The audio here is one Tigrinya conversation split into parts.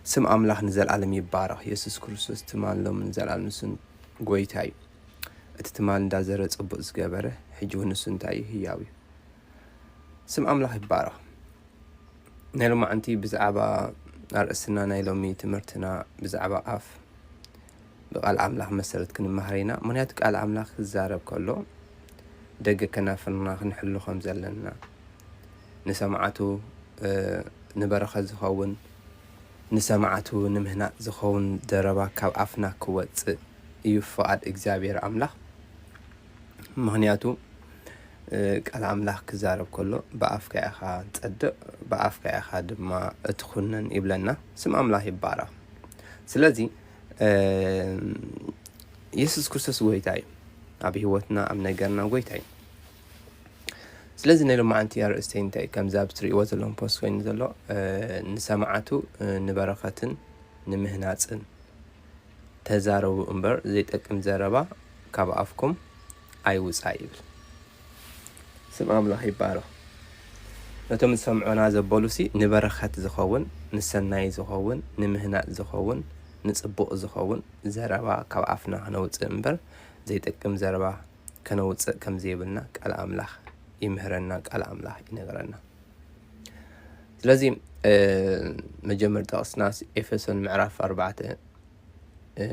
ስም ኣምላኽ ንዘለኣለም ይባረኽ። የሱስ ክርስቶስ ትማል፣ ሎምን ንዘለኣለም ንሱ ጎይታ እዩ። እቲ ትማል እንዳዘረ ጽቡቕ ዝገበረ፣ ሕጂ እውን ንሱ እንታይ እዩ? ህያው እዩ። ስም ኣምላኽ ይባረኽ። ናይ ሎማዓንቲ ብዛዕባ ኣርእስትና ናይ ሎሚ ትምህርትና ብዛዕባ ኣፍ ብቃል ኣምላኽ መሰረት ክንመሃር ኢና። ምኽንያቱ ቃል ኣምላኽ ክዛረብ ከሎ ደገ ከናፍርና ክንሕሉ ከም ዘለና፣ ንሰማዕቱ፣ እ፣ ንበረኸት ዝኸውን፣ ንሰማዕቱ ንምህናጽ ዝኸውን ዘረባ ካብ ኣፍና ክወጽእ እዩ ፍቓድ እግዚኣብሔር ኣምላኽ። ምኽንያቱ፣ እ፣ ቃል ኣምላኽ ክዛረብ ከሎ ብኣፍካ ኢኻ ትጸድቕ፣ ብኣፍካ ኢኻ ድማ እትኹነን ይብለና። ስም ኣምላኽ ይባረኽ። ስለዚ፣ እ፣ የሱስ ክርስቶስ ጎይታ እዩ። ኣብ ህይወትና፣ ኣብ ነገርና ጎይታ እዩ። ስለዚ ናይ ሎማዓንቲ ኣርእስተይ እንታይ እዩ? ከምዚ ኣብ ትርእይዎ ዘለኹም ፖስት ኮይኑ ዘሎ፣ እ፣ ንሰማዕቱ፣ እ፣ ንበረኸትን ንምህናጽን ተዛረቡ እምበር፣ ዘይጠቅም ዘረባ ካብ ኣፍኩም ኣይውጻእ ይብል። ስም ኣምላኽ ይባረኽ። ነቶም ዝሰምዑና ዘበሉሲ ንበረኸት ዝኸውን፣ ንሰናይ ዝኸውን፣ ንምህናጽ ዝኸውን፣ ንጽቡቕ ዝኸውን ዘረባ ካብ ኣፍና ክነውጽእ እምበር፣ ዘይጠቅም ዘረባ ከነውጽእ ከም ዘይብልና ቃል ኣምላኽ ይምህረና፣ ቃል ኣምላኽ ይነግረና። ስለዚ፣ እ፣ መጀመር ጥቕስና ኤፌሶን ምዕራፍ ኣርባዕተ፣ እ፣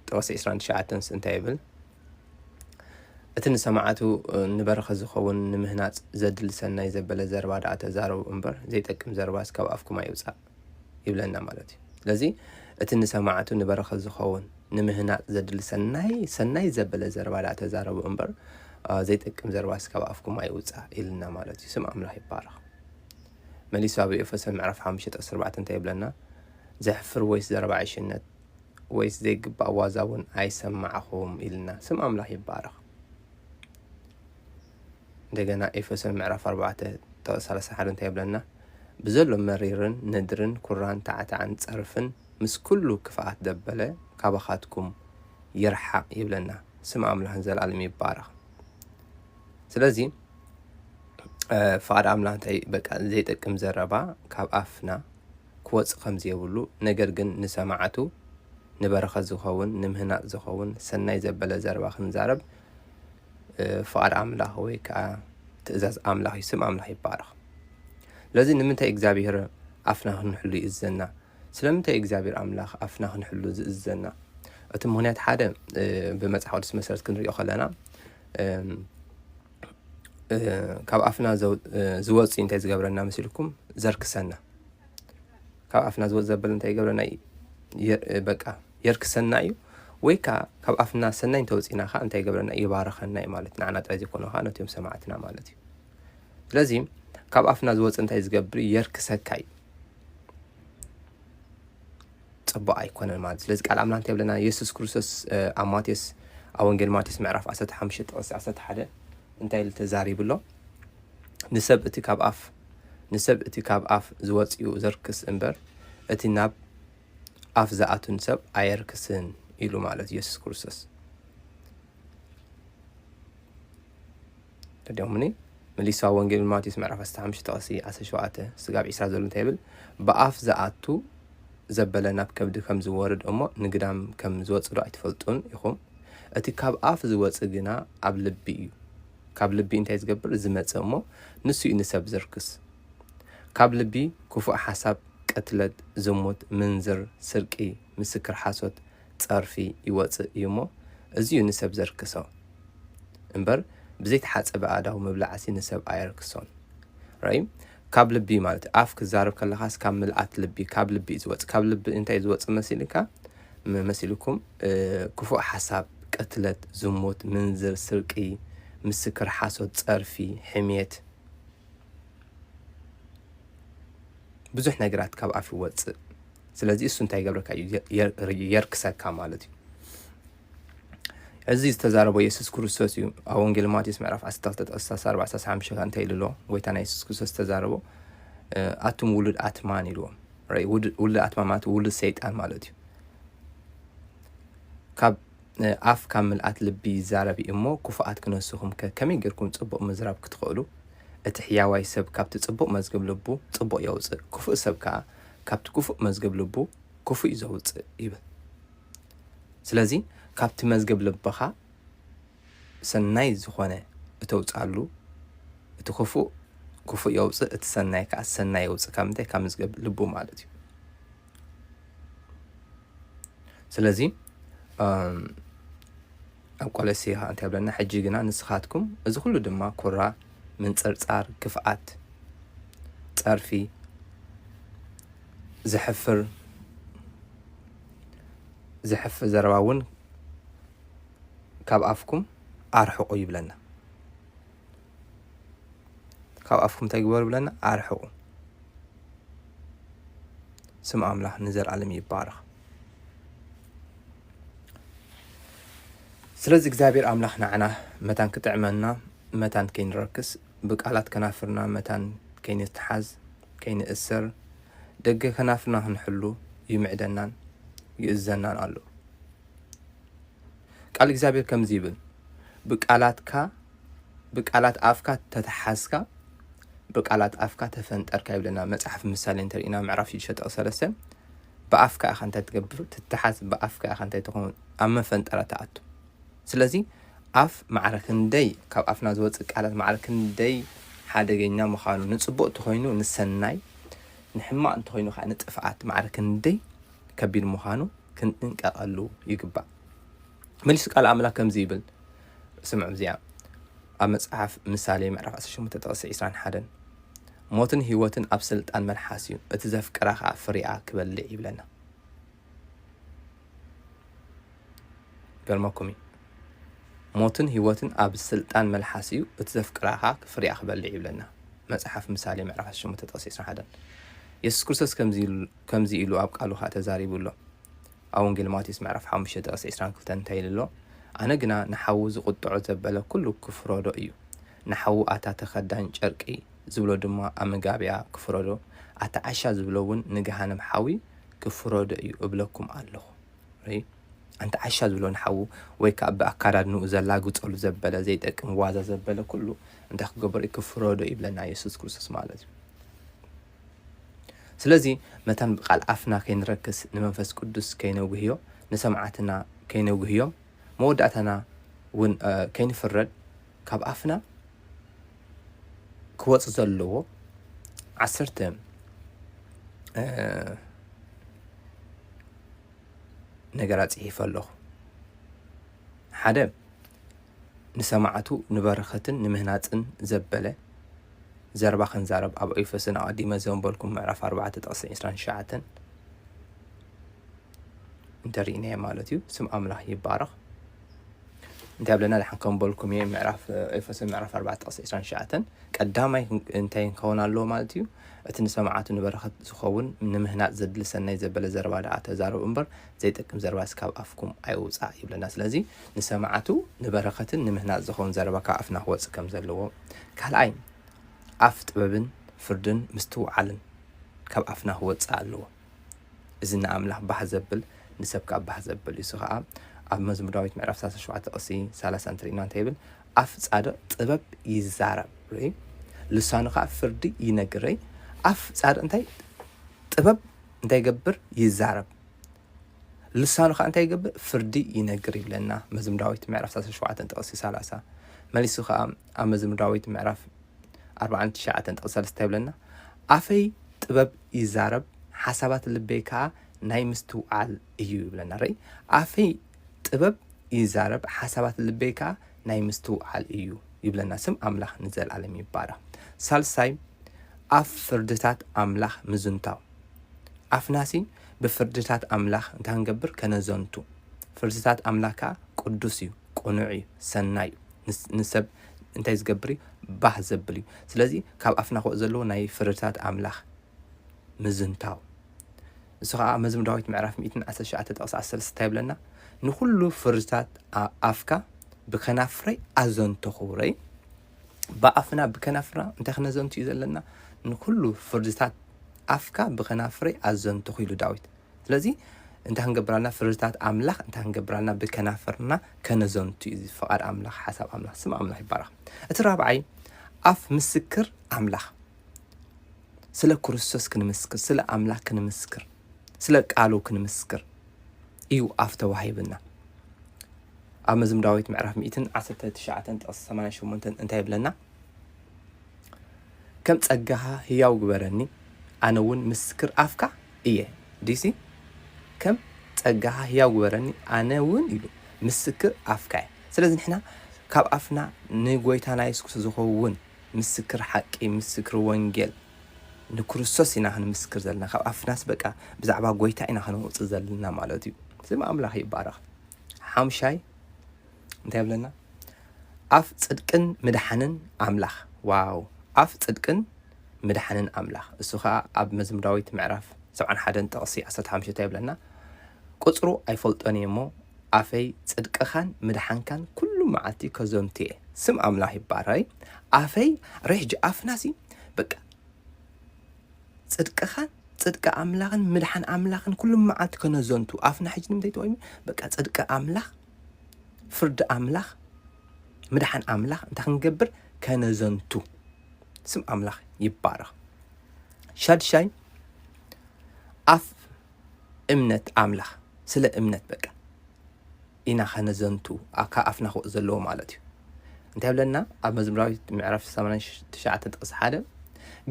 ጥቕሲ ዕስራን ትሽዓተን እንታይ ይብል? እቲ ንሰማዕቱ፣ እ፣ ንበረኸት ዝኸውን ንምህናጽ ዘድሊ ሰናይ ዘበለ ዘረባ ደኣ ተዛረቡ እምበር፣ ዘይጠቅም ዘረባስ ካብ ኣፍኩም ኣይውጻእ ይብለና ማለት እዩ። ስለዚ እቲ ንሰማዕቱ ንበረኸት ዝኸውን ንምህናጽ ዘድሊ ሰናይ፣ ሰናይ ዘበለ ዘረባ ደኣ ተዛረቡ እምበር፣ እ፣ ዘይጠቅም ዘረባስ ካብ ኣፍኩም ኣይውጻእ ኢልና ማለት እዩ። ስም ኣምላኽ ይባረኽ። መሊሱ ኣብ ኤፌሶን ምዕራፍ ሓሙሽተ ጥቕሲ ኣርባዕተ እንታይ ይብለና? "ዘሕፍር ወይስ ዘረባ ዕሽነት ወይስ ዘይግባእ ዋዛ እውን ኣይሰማዕኹም" ኢልና። ስም ኣምላኽ ይባረኽ። እንደገና ኤፌሶን ምዕራፍ ኣርባዕተ ጥቕሲ ሰላሳ ሓደ እንታይ ይብለና? "ብዘሎ መሪርን ነድርን ኩራን ታዕታዕን ጸርፍን ምስ ኩሉ ክፍኣት ዘበለ ካባኻትኩም ይርሓቕ" ይብለና። ስም ኣምላኽ ንዘለኣለም ይባረኽ። ስለዚ፣ እ፣ ፍቓድ ኣምላኽ እንታይ? በቃ ዘይጠቅም ዘረባ ካብ ኣፍና ክወጽእ ከም ዘይብሉ፣ ነገር ግን ንሰማዕቱ ንበረኸት ዝኸውን፣ ንምህናጽ ዝኸውን ሰናይ ዘበለ ዘረባ ክንዛረብ፣ እ፣ ፍቓድ ኣምላኽ ወይ ከኣ ትእዛዝ ኣምላኽ እዩ። ስም ኣምላኽ ይባረኽ። ስለዚ ንምንታይ እግዚኣብሔር ኣፍና ክንሕሉ ይእዘና? ስለምንታይ እግዚኣብሔር ኣምላኽ ኣፍና ክንሕሉ ዝእዘና? እቲ ምኽንያት ሓደ፣ እ፣ ብመጽሓፍ ቅዱስ መሰረት ክንሪኦ ከለና፣ እም፣ እ፣ ካብ ኣፍና ዘው-፣ እ፣ ዝወጽእ እንታይ ዝገብረና መሲልኩም? ዘርክሰና። ካብ ኣፍና ዝወጽእ ዘበለ እንታይ ይገብረና? የ-፣ እ፣ በቃ የርክሰና እዩ። ወይ ከኣ ካብ ኣፍና ሰናይ እንተወጺእና ከኣ እንታይ ይገብረና? ይባርኸና እዩ ማለት። ንዓና ጥራይ ዘይኮነ ከኣ ነቲኦም ሰማዕትና ማለት እዩ። ስለዚ ካብ ኣፍና ዝወጽእ እንታይ ዝገብር? የርክሰካ እዩ። ጽቡቕ ኣይኮነን ማለት። ስለዚ ቃል ኣምላኽ እንታይ ይብለና? የሱስ ክርስቶስ፣ እ፣ ኣብ ማቴዎስ፣ ኣብ ወንጌል ማቴዎስ ምዕራፍ ዓሰርተ ሓሙሽተ ጥቕሲ ዓሰርተ ሓደ እንታይ ኢሉ ተዛሪቡ ኣሎ? "ንሰብ እቲ ካብ ኣፍ፣ ንሰብ እቲ ካብ ኣፍ ዝወጽእ እዩ ዘርክስ እምበር፣ እቲ ናብ ኣፍ ዝኣቱ ንሰብ ኣየርክስን" ኢሉ ማለት እዩ የሱስ ክርስቶስ። ተደምኒ መሊሱ ኣብ ወንጌል ማቴዎስ ምዕራፍ ዓሰርተ ሓሙሽተ ጥቕሲ ዓሰርተ ሸውዓተ ስጋብ ዒስራ ዘሎ እንታይ ይብል? "ብኣፍ ዝኣቱ ዘበለ ናብ ከብዲ ከም ዝወርድ እሞ ንግዳም ከም ዝወጽእ ዶ ኣይትፈልጡን ኢኹም? እቲ ካብ ኣፍ ዝወጽእ ግና ኣብ ልቢ እዩ። ካብ ልቢ እንታይ ዝገብር? ዝመጽእ እሞ ንሱ እዩ ንሰብ ዘርክስ። ካብ ልቢ ክፉእ ሓሳብ፣ ቅትለት፣ ዝሙት፣ ምንዝር፣ ስርቂ፣ ምስክር ሓሶት፣ ጸርፊ ይወጽእ እዩ እሞ እዚ እዩ ንሰብ ዘርክሶ እምበር ብዘይተሓጸበ ኣእዳው ምብላዕሲ ንሰብ ኣየርክሶን።" ራይ ካብ ልቢ ማለት ኣፍ ክዛረብ ከለኻስ ካብ ምልኣት ልቢ፣ ካብ ልቢ እዩ ዝወጽእ። ካብ ልቢ እንታይ ዝወጽእ መሲልካ? መ-፣ መሲልኩም፣ እ፣ ክፉእ ሓሳብ፣ ቅትለት፣ ዝሙት፣ ምንዝር፣ ስርቂ፣ ምስክር ሓሶት፣ ጸርፊ፣ ሕሜት፣ ብዙሕ ነገራት ካብ ኣፍ ይወጽእ። ስለዚ እሱ እንታይ ይገብረካ እዩ? የር-፣ የር-፣ የርክሰካ ማለት እዩ። እዚ ዝተዛረቦ የሱስ ክርስቶስ እዩ። ኣብ ወንጌል ማቴዎስ ምዕራፍ ዓሰርተ ክልተ ጥቕሲ ኣርባዕተ ኣርባዕተ ሓሙሽተ እንታይ ኢሉ ኣሎ? ጎይታና የሱስ ክርስቶስ ዝተዛረቦ፣ እ፣ "ኣቱም ውሉድ ኣትማን" ኢልዎም። ራይ ውድ-፣ ውሉድ ኣትማን ማለት ውሉድ ሰይጣን ማለት እዩ። ካብ፣ እ፣ ኣፍ ካብ ምልኣት ልቢ ይዛረብ እዩ እሞ፣ ክፉኣት ክነስኹም ከ ከመይ ጌርኩም ጽቡቕ ምዝራብ ክትኽእሉ? እቲ ሕያዋይ ሰብ ካብቲ ጽቡቕ መዝገብ ልቡ ጽቡቕ የውጽእ፣ ክፉእ ሰብ ከኣ ካብቲ ክፉእ መዝገብ ልቡ ክፉእ እዩ ዘውፅእ ይብል። ስለዚ ካብቲ መዝገብ ልብኻ ሰናይ ዝኾነ እተውፅኣሉ፣ እቲ ክፉእ ክፉእ የውፅእ፣ እቲ ሰናይ ከዓ ሰናይ የውፅእ። ካብ ምንታይ? ካብ መዝገብ ልቡ ማለት እዩ። ስለዚ ኣብ ቆለሲ ከዓ እንታይ ብለና? ሕጂ ግና ንስኻትኩም፣ እዚ ኩሉ ድማ ኩራ፣ ምንፅርፃር፣ ክፍኣት፣ ፀርፊ፣ ዘሕፍር ዘሕፍር ዘረባ እውን ካብ ኣፍኩም ኣርሕቑ ይብለና። ካብ ኣፍኩም እንታይ ግበሩ ይብለና? ኣርሕቑ። ስም ኣምላኽ ንዘለኣለም ይባረኽ። ስለዚ እግዚኣብሔር ኣምላኽ ንዓና መታን ክጥዕመና፣ መታን ከይንረክስ፣ ብቃላት ከናፍርና መታን ከይንተሓዝ፣ ከይንእሰር፣ ደገ ከናፍርና ክንሕሉ ይምዕደናን ይእዘናን ኣሎ። ቃል እግዚኣብሔር ከምዚ ይብል፣ ብቃላትካ ብቃላት ኣፍካ ተተሓዝካ፣ ብቃላት ኣፍካ ተፈንጠርካ ይብለና መጽሓፍ ምሳሌ እንተሪእና ምዕራፍ ሽዱሽተ ጥቕሲ ሰለስተ። ብኣፍካ ኢኻ እንታይ ትገብር ትተሓዝ፣ ብኣፍካ ኢኻ እንታይ ትኸውን፣ ኣብ መፈንጠራ ትኣቱ። ስለዚ ኣፍ ማዕረ ክንደይ፣ ካብ ኣፍና ዝወፅእ ቃላት ማዕረ ክንደይ ሓደገኛ ምዃኑ፣ ንፅቡቕ እንተኾይኑ ንሰናይ፣ ንሕማቕ እንተኾይኑ ከዓ ንጥፍኣት ማዕረ ክንደይ ከቢድ ምዃኑ ክንጥንቀቐሉ ይግባእ። መሊሱ ቃል ኣምላኽ ከምዚ ይብል፣ ስምዑ እዚኣ ኣብ መጽሓፍ ምሳሌ ምዕራፍ ዓሰርተ ሸሞንተ ጥቕሲ ዕስራን ሓደን፣ ሞትን ህይወትን ኣብ ስልጣን መልሓስ እዩ፣ እቲ ዘፍቅራ ኸኣ ፍሬኣ ክበልዕ ይብለና። ገርመኩም እዩ። ሞትን ህይወትን ኣብ ስልጣን መልሓስ እዩ፣ እቲ ዘፍቅራ ኸኣ ፍሬኣ ክበልዕ ይብለና። መጽሓፍ ምሳሌ ምዕራፍ ዓሰርተ ሸሞንተ ጥቕሲ ዕስራን ሓደን። የሱስ ክርስቶስ ከምዚ ኢሉ፣ ከምዚ ኢሉ ኣብ ቃሉ ኸኣ ተዛሪቡ ኣሎ። ኣብ ወንጌል ማቴዎስ ምዕራፍ ሓሙሽተ ጥቕሲ ዕስራን ክልተን እንታይ ኢሉ ኣሎ? ኣነ ግና ንሓዉ ዝቕጥዖ ዘበለ ኩሉ ክፍረዶ እዩ። ንሓዉ ኣታ ተኸዳኝ ጨርቂ ዝብሎ ድማ ኣብ መጋብያ ክፍረዶ፣ ኣታ ዓሻ ዝብሎ እውን ንገሃነም ሓዊ ክፍረዶ እዩ እብለኩም ኣለኹ። ርኢ? ኣንታ ዓሻ ዝብሎ ንሓዉ ወይ ከዓ ብኣካዳድንኡ ዘላግጸሉ ዘበለ ዘይጠቅም ዋዛ ዘበለ ኩሉ እንታይ ክገብሮ እዩ? ክፍረዶ እዩ ይብለና የሱስ ክርስቶስ ማለት እዩ። ስለዚ መታን ብቃል ኣፍና ከይንረክስ፣ ንመንፈስ ቅዱስ ከይነጉህዮ፣ ንሰምዓትና ከይነጉህዮም፣ መወዳእታና እውን፣ እ፣ ከይንፍረድ ካብ ኣፍና ክወጽእ ዘለዎ ዓሰርተ፣ እ፣ ነገራት ጽሒፈ ኣለኹ። ሓደ፣ ንሰማዕቱ ንበረኸትን ንምህናጽን ዘበለ ዘረባ ክንዛረብ ኣብ ኤፌሶን ኣቐዲመ ዘንበልኩም ምዕራፍ ኣርባዕተ ጥቕሲ ዕስራን ትሽዓተን እንተሪእናዮ ማለት እዩ። ስም ኣምላኽ ይባረኽ። እንታይ ብለና ደሓን ከምበልኩም እየ፣ ምዕራፍ፣ ኤፌሶን ምዕራፍ ኣርባዕተ ጥቕሲ ዕስራን ትሽዓተን ቀዳማይ ክን-፣ እንታይ ክኸውን ኣለዎ ማለት እዩ? እቲ ንሰማዕቱ ንበረኸት ዝኸውን ንምህናጽ ዘድሊ ሰናይ ዘበለ ዘረባ ደኣ ተዛረቡ እምበር፣ ዘይጠቅም ዘረባስ ካብ ኣፍኩም ኣይውጻእ ይብለና። ስለዚ ንሰማዕቱ ንበረኸትን ንምህናጽ ዝኸውን ዘረባ ካብ ኣፍና ክወጽእ ከም ዘለዎ። ካልኣይ፣ ኣፍ ጥበብን ፍርድን ምስትውዓልን ካብ ኣፍና ክወጽእ ኣለዎ። እዚ ንኣምላኽ ባህ ዘብል፣ ንሰብ ከኣ ባህ ዘብል እዩ። እሱ ኸኣ ኣብ መዝሙር ዳዊት ምዕራፍ ሰላሳ ሸውዓተ ጥቕሲ ሰላሳ እንተሪእና እንታይ ይብል? ኣፍ ጻድቕ ጥበብ ይዛረብ። ርኢ? ልሳኑ ኸኣ ፍርዲ ይነግር። ርኢ? ኣፍ ጻድቕ እንታይ? ጥበብ እንታይ ይገብር? ይዛረብ። ልሳኑ ኸኣ እንታይ ይገብር? ፍርዲ ይነግር ይብለና። መዝሙር ዳዊት ምዕራፍ ሰላሳ ሸውዓተ ጥቕሲ ሰላሳ። መሊሱ ኸኣ ኣብ መዝሙር ዳዊት ምዕራፍ ኣርባዓን ትሽዓተን ጥቕሲ ሰለስተ ይብለና፣ ኣፈይ ጥበብ ይዛረብ፣ ሓሳባት ልበይ ከኣ ናይ ምስትውዓል እዩ ይብለና። ርኢ፣ ኣፈይ ጥበብ ይዛረብ፣ ሓሳባት ልበይ ከኣ ናይ ምስትውዓል እዩ ይብለና። ስም ኣምላኽ ንዘለኣለም ይባረኽ። ሳልሳይ፣ ኣፍ ፍርድታት ኣምላኽ ምዝንታው። ኣፍናሲ ብፍርድታት ኣምላኽ እንታይ ክንገብር? ከነዘንቱ። ፍርድታት ኣምላኽ ከኣ ቅዱስ እዩ፣ ቅኑዕ እዩ፣ ሰናይ እዩ። ንስ-፣ ንሰብ እንታይ ዝገብር እዩ? ባህ ዘብል እዩ። ስለዚ ካብ ኣፍና ክወጽእ ዘለዎ ናይ ፍርድታት ኣምላኽ ምዝንታው። እሱ ኸዓ መዝሙር ዳዊት ምዕራፍ ሚእትን ዓሰርተ ትሽዓተ ጥቕሲ ዓሰርተ ሰለስተ እንታይ ይብለና? ንኹሉ ፍርድታት ኣ-፣ ኣፍካ ብከናፍረይ ኣዘንተኹ። ርእ፣ ብኣፍና ብከናፍርና እንታይ ክነዘንቱ እዩ ዘለና? ንኹሉ ፍርድታት ኣፍካ ብከናፍረይ ኣዘንተኹ ኢሉ ዳዊት። ስለዚ እንታይ ክንገብር ኣለና? ፍርድታት ኣምላኽ እንታይ ክንገብር ኣለና? ብከናፍርና ከነዘንቱ እዩ። እዚ ፍቓድ ኣምላኽ፣ ሓሳብ ኣምላኽ፣ ስም ኣምላኽ ይባረኽ። እቲ ራብዓይ፣ ኣፍ ምስክር ኣምላኽ። ስለ ክርስቶስ ክንምስክር፣ ስለ ኣምላኽ ክንምስክር፣ ስለ ቃሉ ክንምስክር እዩ ኣፍ ተዋሂብና። ኣብ መዝሙር ዳዊት ምዕራፍ ሚእትን ዓሰርተ ትሽዓተን ጥቕሲ ሰማንያን ሸሞንተን እንታይ ይብለና? ከም ጸጋኻ ህያው ግበረኒ፣ ኣነ እውን ምስክር ኣፍካ እየ። ዲሲ ከም ጸጋኻ ህያው ግበረኒ፣ ኣነ እውን ኢሉ ምስክር ኣፍካ እየ። ስለዚ ንሕና ካብ ኣፍና ንጎይታና የሱስ ክርስቶስ ዝኸውን ምስክር ሓቂ፣ ምስክር ወንጌል፣ ንክርስቶስ ኢና ክንምስክር ዘለና። ካብ ኣፍናስ በቃ ብዛዕባ ጎይታ ኢና ክንወጽእ ዘለና ማለት እዩ። ስም ኣምላኽ ይባረኽ። ሓምሻይ እንታይ ይብለና? ኣፍ ጽድቅን ምድሓንን ኣምላኽ። ዋው! ኣፍ ጽድቅን ምድሓንን ኣምላኽ። እሱ ኸኣ ኣብ መዝሙር ዳዊት ምዕራፍ ሰብዓን ሓደን ጥቕሲ ዓሰርተ ሓሙሽተ እንታይ ይብለና? ቁጽሩ ኣይፈልጦን እየ እሞ፣ ኣፈይ ጽድቅኻን ምድሓንካን ኩሉ መዓልቲ ከዘንቱ እየ። ስም ኣምላኽ ይባረኽ። ኣፈይ ሬጅ ኣፍናሲ በቃ ጽድቅኻን ጽድቂ ኣምላኽን ምድሓን ኣምላኽን ኩሉ መዓልቲ ከነዘንቱ። ኣፍና ሕጂ ንምንታይ ተጠቒሙ? በቃ ጽድቂ ኣምላኽ፣ ፍርዲ ኣምላኽ፣ ምድሓን ኣምላኽ እንታይ ክንገብር? ከነዘንቱ። ስም ኣምላኽ ይባረኽ። ሻድሻይ ኣፍ እምነት ኣምላኽ፣ ስለ እምነት በቃ ኢና ከነዘንቱ፣ ኣ-፣ ካብ ኣፍና ክወጽእ ዘለዎ ማለት እዩ። እንታይ ይብለና? ኣብ መዝሙር ዳዊት ምዕራፍ ሰማንያን ትሽዓተ ጥቕሲ ሓደ፣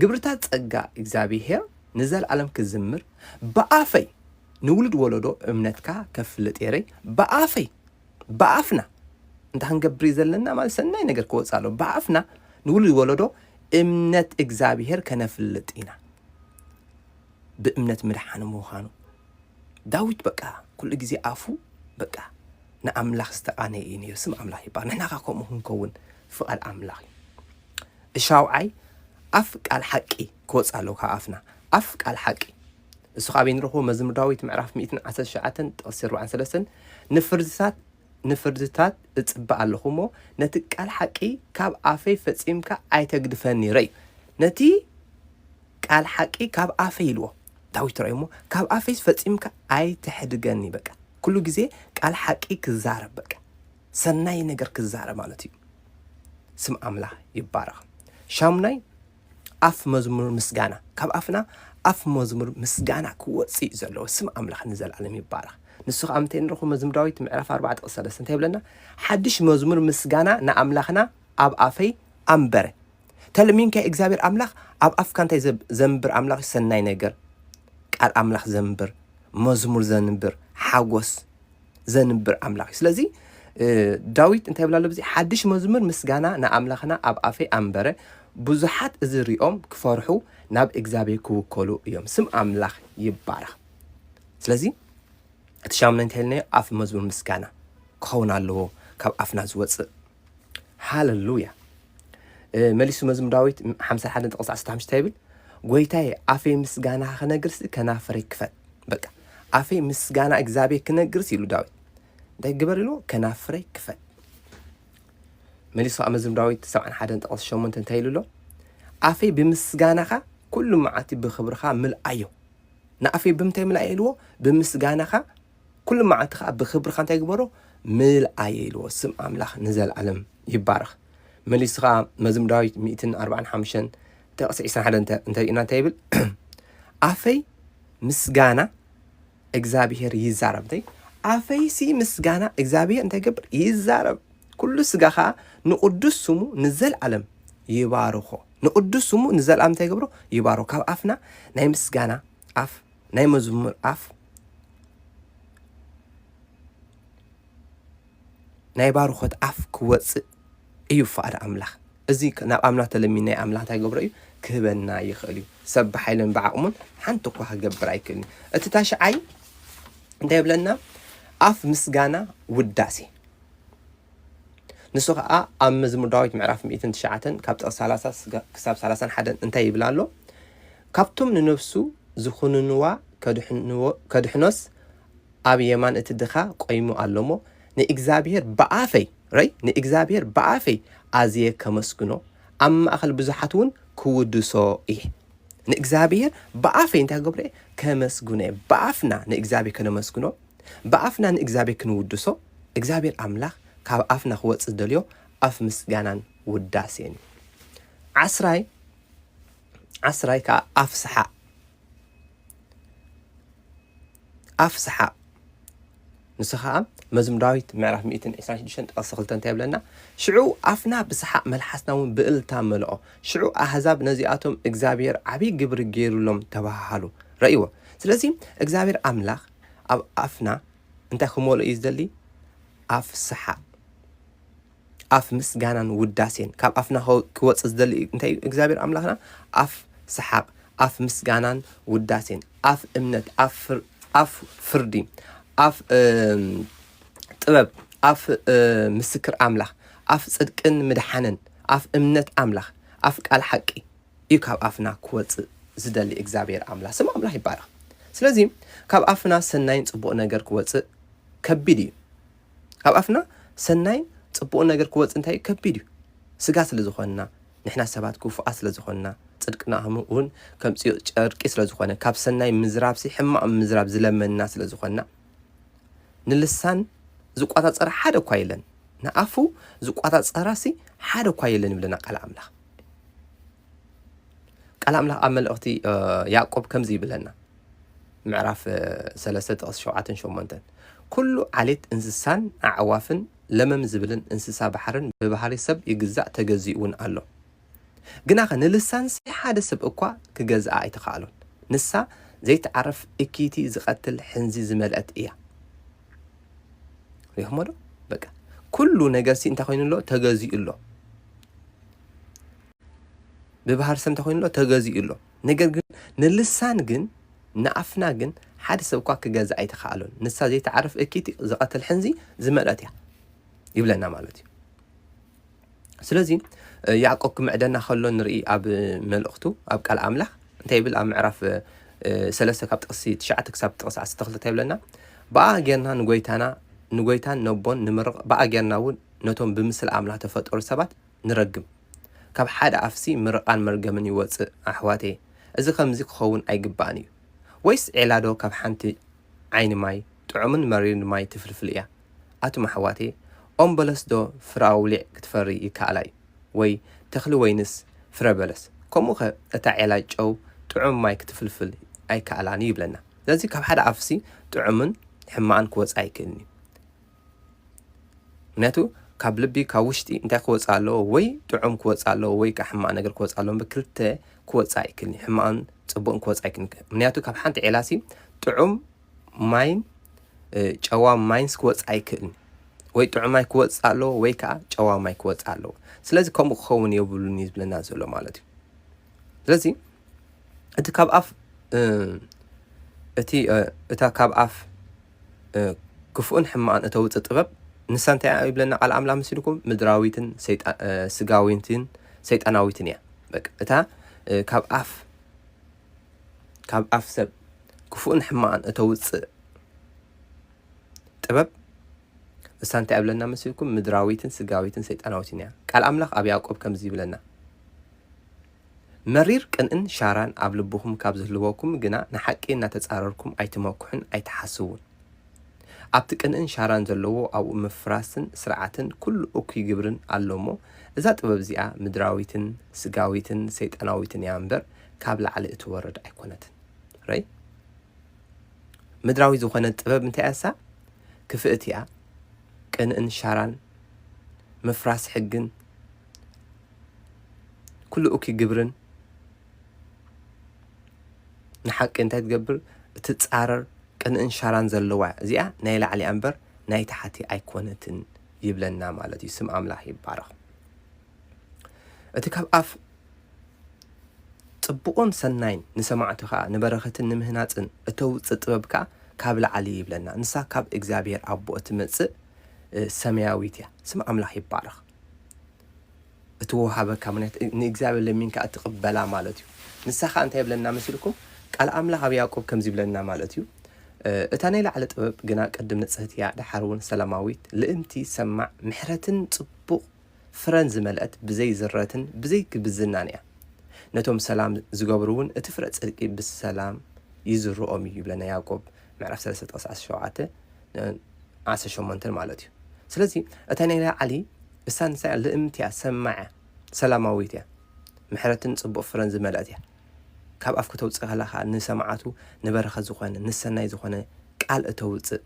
ግብርታት ጸጋ እግዚኣብሄር ንዘለኣለም ክዝምር፣ ብኣፈይ ንውሉድ ወለዶ እምነትካ ከፍልጥ እየ። ብኣፈይ፣ ብኣፍና እንታይ ክንገብር እዩ ዘለና ማለት ሰናይ ነገር ክወጽእ ኣሎ። ብኣፍና ንውሉድ ወለዶ እምነት እግዚኣብሄር ከነፍልጥ ኢና። ብእምነት ምድሓን ምዃኑ። ዳዊት በቃ ኩሉ ግዜ ኣፉ በቃ ንኣምላኽ ዝተቓነየ እዩ ነይሩ። ስም ኣምላኽ ይባረኽ። ንሕና ኸኣ ከምኡ ክንከውን ፍቓድ ኣምላኽ እዩ። ሻውዓይ ኣፍ ቃል ሓቂ ክወጽእ ኣለዎ ካብ ኣፍና። ኣፍ ቃል ሓቂ። እሱ ኻብ ንረኽቦ መዝሙር ዳዊት ምዕራፍ ሚእትን ዓሰርተ ትሽዓተን ጥቕሲ ኣርባዓን ሰለስተን፣ ንፍርድታት ንፍርድታት እጽበ ኣለኹ እሞ፣ ነቲ ቃል ሓቂ ካብ ኣፈይ ፈጺምካ ኣይተግድፈኒ። ረይ፣ ነቲ ቃል ሓቂ ካብ ኣፈይ ኢልዎ ዳዊት ረይ እሞ፣ ካብ ኣፈይ ፈጺምካ ኣይተሕድገኒ። በቃ ኩሉ ግዜ ቃል ሓቂ ክዛረብ፣ በቃ ሰናይ ነገር ክዛረብ ማለት እዩ። ስም ኣምላኽ ይባረኽ። ሻሙናይ ኣፍ መዝሙር ምስጋና፣ ካብ ኣፍና ኣፍ መዝሙር ምስጋና ክወጽእ እዩ ዘለዎ። ስም ኣምላኽ ንዘለኣለም ይባረኽ። ንሱ ኸኣ ምንታይ ንረኽቦ? መዝሙር ዳዊት ምዕራፍ ኣርባዕተ ጥቕሲ ሰለስተ እንታይ ይብለና? ሓድሽ መዝሙር ምስጋና ንኣምላኽና ኣብ ኣፈይ ኣንበረ። ተለሚንካ እግዚኣብሔር ኣምላኽ ኣብ ኣፍካ እንታይ ዘብ-፣ ዘንብር ኣምላኽ ሰናይ ነገር፣ ቃል ኣምላኽ ዘንብር፣ መዝሙር ዘንብር፣ ሓጎስ ዘንብር ኣምላኽ እዩ። ስለዚ፣ እ፣ ዳዊት እንታይ ይብል ኣሎ ኣብዚ? ሓድሽ መዝሙር ምስጋና ንኣምላኽና ኣብ ኣፈይ ኣንበረ፣ ብዙሓት እዚ ሪኦም ክፈርሑ ናብ እግዚኣብሔር ክውከሉ እዮም። ስም ኣምላኽ ይባረኽ። ስለዚ እቲ ሻሙናይ እንታይ ኢልናዮ? ኣፍ መዝሙር ምስጋና ክኸውን ኣለዎ ካብ ኣፍና ዝወጽእ። ሃለሉያ። እ፣ መሊሱ መዝሙር ዳዊት ሓምሳ ሓደን ጥቕሲ ዓሰርተ ሓሙሽተ እንታይ ይብል? ጎይታዬ፣ ኣፈይ ምስጋና ክነግርሲ ከናፍረይ ክፈት። በቃ ኣፈይ ምስጋና እግዚኣብሔር ክነግርሲ ኢሉ ዳዊት እንታይ ግበር ኢሉ? ከናፍረይ ክፈት። መሊሱ ኣብ መዝሙር ዳዊት ሰብዓን ሓደን ጥቕሲ ሸሞንተ እንታይ ኢሉ ኣሎ? ኣፈይ ብምስጋናኻ ኩሉ መዓልቲ ብኽብርኻ ምልኣዮ። ንኣፈይ ብምንታይ ምልኣዮ ኢልዎ? ብምስጋናኻ ኩሉ መዓልቲ ኸዓ ብኽብርኻ እንታይ ግበሮ? ምልኣዮ ኢልዎ። ስም ኣምላኽ ንዘለኣለም ይባረኽ። መሊሱ ኸዓ መዝሙር ዳዊት ሚእትን ኣርባዓን ሓሙሽተን ጥቕሲ ዒስራን ሓደን እንተ-፣ እንተሪእና እንታይ ይብል? ኣፈይ ምስጋና እግዚኣብሔር ይዛረብ። እንታይ? ኣፈይሲ ምስጋና እግዚኣብሔር እንታይ ይገብር? ይዛረብ። ኩሉ ስጋ ኸዓ ንቅዱስ ስሙ ንዘለኣለም ይባርኾ። ንቅዱስ ስሙ ንዘለኣለም እንታይ ይገብሮ? ይባርኾ። ካብ ኣፍና ናይ ምስጋና ኣፍ፣ ናይ መዝሙር ኣፍ፣ ናይ ባርኾት ኣፍ ክወጽእ እዩ ፍቓድ ኣምላኽ። እዚ ክ-፣ ናብ ኣምላኽ ተለሚንናዮ ኣምላኽ እንታይ ክገብሮ እዩ? ክህበና ይኽእል እዩ። ሰብ ብሓይልን ብዓቕሙን ሓንቲ እኳ ክገብር ኣይክእልን እዩ። እቲ ታሽዓይ እንታይ ይብለና? ኣፍ ምስጋና ውዳሴ። ንሱ ኸዓ ኣብ መዝሙር ዳዊት ምዕራፍ ሚእትን ትሽዓተን ካብ ጥቕሲ ሰላሳ ስጋ-፣ ክሳብ ሰላሳን ሓደን እንታይ ይብል ኣሎ? ካብቶም ንነፍሱ ዝኹንንዋ ከድሕንዎ-፣ ከድሕኖስ ኣብ የማን እቲ ድኻ ቆይሙ ኣሎ እሞ፣ ንእግዚኣብሔር ብኣፈይ፣ ረይ፣ ንእግዚኣብሔር ብኣፈይ ኣዝየ ከመስግኖ፣ ኣብ ማእከል ብዙሓት እውን ክውድሶ እየ። ንእግዚኣብሔር ብኣፈይ እንታይ ክገብሮ እየ? ከመስግኖ እየ። ብኣፍና ንእግዚኣብሔር ከነመስግኖ፣ ብኣፍና ንእግዚኣብሔር ክንውድሶ፣ እግዚኣብሔር ኣምላኽ ካብ ኣፍና ክወጽእ ዝደልዮ ኣፍ ምስጋናን ውዳሴን እዩ። ዓስራይ ዓስራይ ከዓ ኣፍ ሰሓቕ። ኣፍ ሰሓቕ። ንሱ ኸዓ መዝሙር ዳዊት ምዕራፍ ሚእትን ዕስራን ሽዱሽተን ጥቕሲ ክልተ እንታይ ይብለና? ሽዑ ኣፍና ብሰሓቕ መልሓስና እውን ብእልልታ መልኦ። ሽዑ ኣህዛብ ነዚኣቶም እግዚኣብሔር ዓብዪ ግብሪ ገይሩሎም ተባሃሃሉ። ረእይዎ። ስለዚ እግዚኣብሔር ኣምላኽ ኣብ ኣፍና እንታይ ክመልኦ እዩ ዝደሊ? ኣፍ ሰሓቕ። ኣፍ ምስጋናን ውዳሴን ካብ ኣፍና ክወ- ክወፅእ ዝደሊ እንታይ እዩ? እግዚኣብሔር ኣምላኽና ኣፍ ሰሓቕ፣ ኣፍ ምስጋናን ውዳሴን፣ ኣፍ እምነት፣ ኣፍ ፍር- ኣፍ ፍርዲ፣ ኣፍ እም፣ ጥበብ፣ ኣፍ እ፣ ምስክር ኣምላኽ፣ ኣፍ ጽድቅን ምድሓንን፣ ኣፍ እምነት ኣምላኽ፣ ኣፍ ቃል ሓቂ እዩ ካብ ኣፍና ክወጽእ ዝደሊ እግዚኣብሔር ኣምላኽ። ስም ኣምላኽ ይባረኽ። ስለዚ ካብ ኣፍና ሰናይን ጽቡቕ ነገር ክወጽእ ከቢድ እዩ። ካብ ኣፍና ሰናይን ጽቡቕን ነገር ክወጽእ እንታይ እዩ? ከቢድ እዩ። ስጋ ስለ ዝኾንና፣ ንሕና ሰባት ክፉኣት ስለ ዝኾንና፣ ጽድቅና እውን ከም ጽዮቕ ጨርቂ ስለ ዝኾነ፣ ካብ ሰናይ ምዝራብሲ ሕማቕ ምዝራብ ዝለመንና ስለ ዝኾንና፣ ንልሳን ዝቋጻጸር ሓደ እኳ የለን። ንኣፉ ዝቋጻጸራሲ ሓደ እኳ የለን ይብለና ቃል ኣምላኽ። ቃል ኣምላኽ ኣብ መልእኽቲ እ፣ ያዕቆብ ከምዚ ይብለና። ምዕራፍ እ፣ ሰለስተ ጥቕሲ ሸውዓተን ሸሞንተን፣ ኩሉ ዓሌት እንስሳን ኣዕዋፍን ለመም ዝብልን እንስሳ ባሕርን ብባህሪ ሰብ ይግዛእ ተገዚኡ እውን ኣሎ። ግናኸ ንልሳንሲ ሓደ ሰብ እኳ ክገዝኣ ኣይተኻእሎን። ንሳ ዘይትዓርፍ እኪይቲ ዝቐትል ሕንዚ ዝመልአት እያ። ሪኹሞ ዶ? በቃ ኩሉ ነገርሲ እንታይ ኮይኑ ኣሎ? ተገዚኡ ኣሎ። ብባህሪ ሰብ እንታይ ኮይኑ ኣሎ? ተገዚኡ ኣሎ። ነገር ግን ንልሳን ግን ንኣፍና ግን ሓደ ሰብ እኳ ክገዝእ ኣይተኻእሎን። ንሳ ዘይትዓርፍ እኪይቲ ዝቐትል ሕንዚ ዝመልአት እያ ይብለና ማለት እዩ። ስለዚ እ፣ ያዕቆብ ክምዕደና ከሎ ንርኢ ኣብ መልእኽቱ ኣብ ቃል ኣምላኽ እንታይ ይብል? ኣብ ምዕራፍ እ፣ ሰለስተ ካብ ጥቕሲ ትሽዓተ ክሳብ ጥቕሲ ዓሰርተ ክልተ ይብለና፣ ብኣ ጌርና ንጎይታና ንጎይታን ነቦን ንምርቕ፣ ብኣ ጌርና እውን ነቶም ብምስል ኣምላኽ ተፈጠሩ ሰባት ንረግም። ካብ ሓደ ኣፍሲ ምርቓን መርገምን ይወጽእ ኣሕዋተየ፣ እዚ ከምዚ ክኸውን ኣይግባእን እዩ። ወይስ ዔላዶ ካብ ሓንቲ ዓይኒ ማይ ጥዑምን መሪርን ማይ ትፍልፍል እያ? ኣቱም ኣሕዋተየ፣ ኦም በለስዶ ፍረ ኣውሊዕ ክትፈሪ ይከኣላ እዩ? ወይ ተኽሊ ወይንስ ፍረ በለስ? ከምኡኸ እታ ዔላ ጨው ጥዑም ማይ ክትፍልፍል ኣይከኣላን እዩ ይብለና። ስለዚ ካብ ሓደ ኣፍሲ ጥዑምን ሕማቕን ክወጽእ ኣይክእልን እዩ። ምክንያቱ ካብ ልቢ ካብ ውሽጢ እንታይ ክወፅእ ኣለዎ? ወይ ጥዑም ክወፅእ ኣለዎ ወይ ከዓ ሕማቕ ነገር ክወፅእ ኣለዎ። ብክልተ ክወፅእ ኣይክእልን እዩ። ሕማቕን ፅቡቕን ክወፅእ ኣይክእልን። ምክንያቱ ካብ ሓንቲ ዔላሲ ጥዑም ማይን እ፣ ጨዋ ማይንስ ክወፅእ ኣይክእልን። ወይ ጥዑም ማይ ክወፅእ ኣለዎ ወይ ከዓ ጨዋ ማይ ክወፅእ ኣለዎ። ስለዚ ከምኡ ክኸውን የብሉን እዩ ዝብለና ዘሎ ማለት እዩ። ስለዚ እቲ ካብ ኣፍ እ፣ እቲ እ፣ እታ ካብ ኣፍ እ፣ ክፉእን ሕማቕን እተውፅእ ጥበብ ንሳ እንታይ እያ ይብለና ቃል ኣምላኽ መሲልኩም? ምድራዊትን ሰይጣ- እ፣ ስጋዊትን ሰይጣናዊትን እያ። በቃ እታ እ፣ ካብ ኣፍ ካብ ኣፍ ሰብ ክፉእን ሕማቕን እተውፅእ ጥበብ እሳ እንታይ እያ ብለና መሲልኩም? ምድራዊትን ስጋዊትን ሰይጣናዊትን እያ። ቃል ኣምላኽ ኣብ ያዕቆብ ከምዚ ይብለና፣ መሪር ቅንእን ሻራን ኣብ ልብኹም ካብ ዝህልወኩም ግና ንሓቂ እናተጻረርኩም ኣይትመክሑን ኣይትሓስዉን። ኣብቲ ቅንእን ሻራን ዘለዎ ኣብኡ ምፍራስን ስርዓትን ኩሉ እኩይ ግብርን ኣሎ እሞ፣ እዛ ጥበብ እዚኣ ምድራዊትን ስጋዊትን ሰይጣናዊትን እያ እምበር ካብ ላዕሊ እትወርድ ኣይኮነትን። ራይ ምድራዊ ዝኾነ ጥበብ እንታይ እያ እሳ? ክፍእቲ እያ። ቅንእን ሻራን ምፍራስ ሕግን ኩሉ እኩይ ግብርን ንሓቂ እንታይ ትገብር? እትጻረር ቅንእን ሻራን ዘለዋ እዚኣ ናይ ላዕሊ እያ እምበር ናይ ታሕቲ ኣይኮነትን ይብለና ማለት እዩ። ስም ኣምላኽ ይባረኽ። እቲ ካብ ኣፍ ጽቡቕን ሰናይን ንሰማዕቱ ኸኣ ንበረኸትን ንምህናጽን እተውጽእ ጥበብ ከኣ ካብ ላዕሊ ይብለና። ንሳ ካብ እግዚኣብሔር ኣቦ እትመጽእ እ፣ ሰማያዊት እያ። ስም ኣምላኽ ይባረኽ። እትወሃበካ ምክንያት ንእግዚኣብሔር ለሚንካ እትቕበላ ማለት እዩ። ንሳ ኸኣ እንታይ ይብለና መሲልኩም? ቃል ኣምላኽ ኣብ ያዕቆብ ከምዚ ይብለና ማለት እዩ። እ፣ እታ ናይ ላዕሊ ጥበብ ግና ቅድም ንጽህቲ እያ፣ ደሓር እውን ሰላማዊት፣ ልእምቲ፣ ሰማዕ፣ ምሕረትን ጽቡቕ ፍረን ዝመልአት፣ ብዘይ ዝረትን ብዘይ ግብዝናን እያ። ነቶም ሰላም ዝገብሩ እውን እቲ ፍረ ጽድቂ ብሰላም ይዝርኦም እዩ ይብለና ያዕቆብ ምዕራፍ ሰለስተ ጥቕሲ ዓሰርተ ሸውዓተ ዓሰርተ ሸሞንተ ማለት እዩ። ስለዚ እታ ናይ ላዕሊ እሳ ንሳ እያ ልእምቲ እያ፣ ሰማዕ እያ፣ ሰላማዊት እያ፣ ምሕረትን ጽቡቕ ፍረን ዝመልአት እያ። ካብ ኣፍ ከተውፅእ ከለኻ ንሰማዓቱ ንበረኸት ዝኾነ ንሰናይ ዝኾነ ቃል እተውፅእ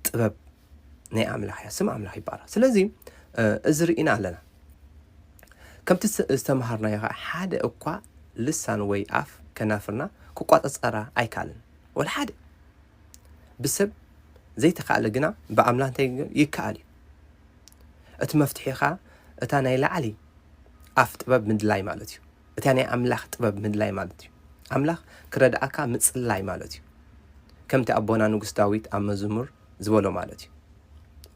ጥበብ ናይ ኣምላኽ እያ። ስም ኣምላኽ ይባረኽ። ስለዚ እዚ ርኢና ኣለና። ከምቲ ዝተምሃርናዮ ከዓ ሓደ እኳ ልሳን ወይ ኣፍ ከናፍርና ክቋፀፀራ ኣይከኣልን። ወላ ሓደ ብሰብ ዘይተኻእለ ግና ብኣምላኽ እንታይ ይከኣል እዩ። እቲ መፍትሒ ከዓ እታ ናይ ላዕሊ ኣፍ ጥበብ ምድላይ ማለት እዩ። እታ ናይ ኣምላኽ ጥበብ ምድላይ ማለት እዩ። ኣምላኽ ክረድኣካ ምፅላይ ማለት እዩ። ከምቲ ኣቦና ንጉስ ዳዊት ኣብ መዝሙር ዝበሎ ማለት እዩ።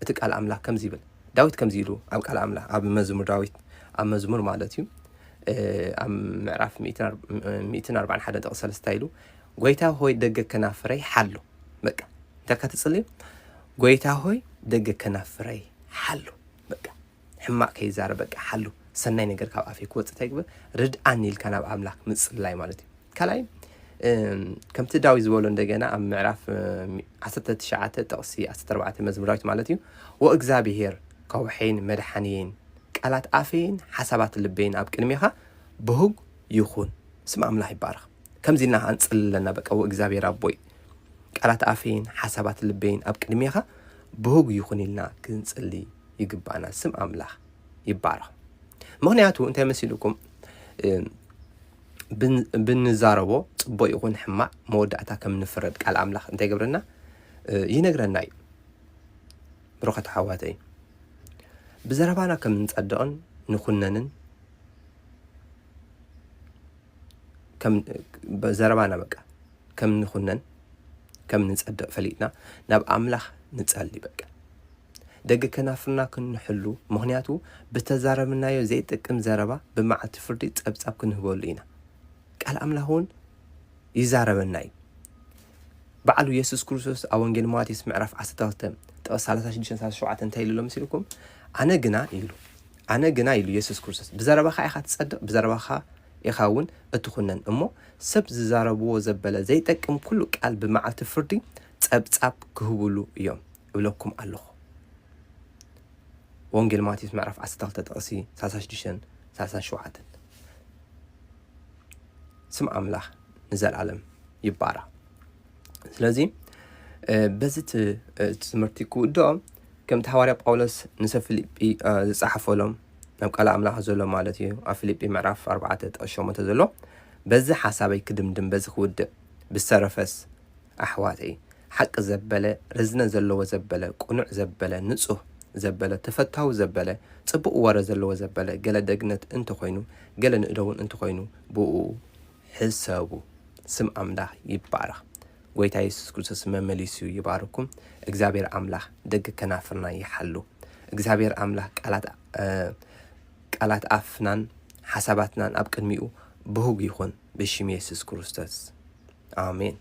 እቲ ቃል ኣምላኽ ከምዚ ይብል፣ ዳዊት ከምዚ ኢሉ ኣብ ቃል ኣምላኽ ኣብ መዝሙር ዳዊት ኣብ መዝሙር ማለት እዩ ኣብ ምዕራፍ ሚእትን ኣርባዕን ሓደን ጥቕሲ ሰለስተ ኢሉ፣ ጎይታ ሆይ ደገ ከናፍረይ ሓሉ። በቃ እንተካ ትፅልዩ፣ ጎይታ ሆይ ደገ ከናፍረይ ሓሉ። በቃ ሕማቕ ከይዛረብ በቃ ሓሉ፣ ሰናይ ነገር ካብ ኣፈይ ክወፅእ እንታይ ግበር፣ ርድኣኒ ኢልካ ናብ ኣምላኽ ምፅላይ ማለት እዩ። ካልኣይ ከምቲ ዳዊት ዝበሎ እንደገና ኣብ ምዕራፍ ዓሰርተ ትሽዓተ ጥቕሲ ዓሰርተ ኣርባዕተ መዝሙር ዳዊት ማለት እዩ፣ ወእግዚኣብሔር ከውሐይን መድሓንየይን ቃላት ኣፈይን ሓሳባት ልበይን ኣብ ቅድሜኻ ብህግ ይኹን። ስም ኣምላኽ ይባረኽ። ከምዚ ኢልና ክንፅሊ ኣለና። በቃ ወእግዚኣብሔር ኣቦይ ቃላት ኣፈይን ሓሳባት ልበይን ኣብ ቅድሜኻ ብህግ ይኹን ኢልና ክንፅሊ ይግባና። ስም ኣምላኽ ይባረኽ። ምኽንያቱ እንታይ መሲልኩም ብንዛረቦ ፅቡቅ ይኹን ሕማቅ መወዳእታ ከም ንፍረድ ቃል ኣምላኽ እንታይ ገብረና ይነግረና እዩ። ብሩኸት ሓዋተይ ብዘረባና ከም ንጸድቕን ንኹነንን ዘረባና በቃ ከም ንኹነን ከም ንጸድቕ ፈሊጥና ናብ ኣምላኽ ንጸሊ። በቃ ደገ ከናፍርና ክንሕሉ፣ ምኽንያቱ ብተዛረብናዮ ዘይጠቅም ዘረባ ብመዓልቲ ፍርዲ ጸብጻብ ክንህበሉ ኢና። ቃል ኣምላኽ እውን ይዛረበና እዩ። በዓሉ የሱስ ክርስቶስ ኣብ ወንጌል ማቴዎስ ምዕራፍ ዓሰርተ ክልተ ጥቕስ ሰላሳ ሽዱሽተ ሰላሳ ሸውዓተ እንታይ ኢሉ ኣሎ መሲልኩም? ኣነ ግና ኢሉ ኣነ ግና ኢሉ የሱስ ክርስቶስ ብዘረባኻ ኢኻ ትጸድቕ፣ ብዘረባኻ ኢኻ እውን እትኹነን። እሞ ሰብ ዝዛረብዎ ዘበለ ዘይጠቅም ኩሉ ቃል ብመዓልቲ ፍርዲ ጸብጻብ ክህብሉ እዮም እብለኩም ኣለኹ። ወንጌል ማቴዎስ ምዕራፍ ዓሰርተ ክልተ ጥቕሲ ሰላሳ ሽዱሽተ ሰላሳ ሸውዓተ። ስም ኣምላኽ ንዘለኣለም ይባረኽ። ስለዚ በዚ ትምህርቲ ክውድኦ ከምቲ ሃዋርያ ጳውሎስ ንሰብ ፊልጲ ዝጸሓፈሎም ናብ ቃል ኣምላኽ ዘሎ ማለት እዩ ኣብ ፊልጲ ምዕራፍ ኣርባዕተ ጥቕሲ ሸሞንተ ዘሎ በዚ ሓሳበይ ክድምድም በዚ ክውድእ ብዝተረፈስ ኣሕዋተይ ሓቂ ዘበለ ርዝነ ዘለዎ ዘበለ ቅኑዕ ዘበለ ንጹህ ዘበለ ተፈታዊ ዘበለ ጽቡቕ ወረ ዘለዎ ዘበለ ገለ ደግነት እንተኾይኑ ገለ ንእደውን እንተኾይኑ ብኡ ሕሰቡ። ስም ኣምላኽ ይባረኽ። ጎይታ የሱስ ክርስቶስ መመሊሱ ይባርኩም። እግዚኣብሔር ኣምላኽ ደገ ከናፍርና ይሓሉ። እግዚኣብሔር ኣምላኽ ቃላት ኣፍናን ሓሳባትናን ኣብ ቅድሚኡ ብህጉ ይኹን ብሽም የሱስ ክርስቶስ ኣሜን።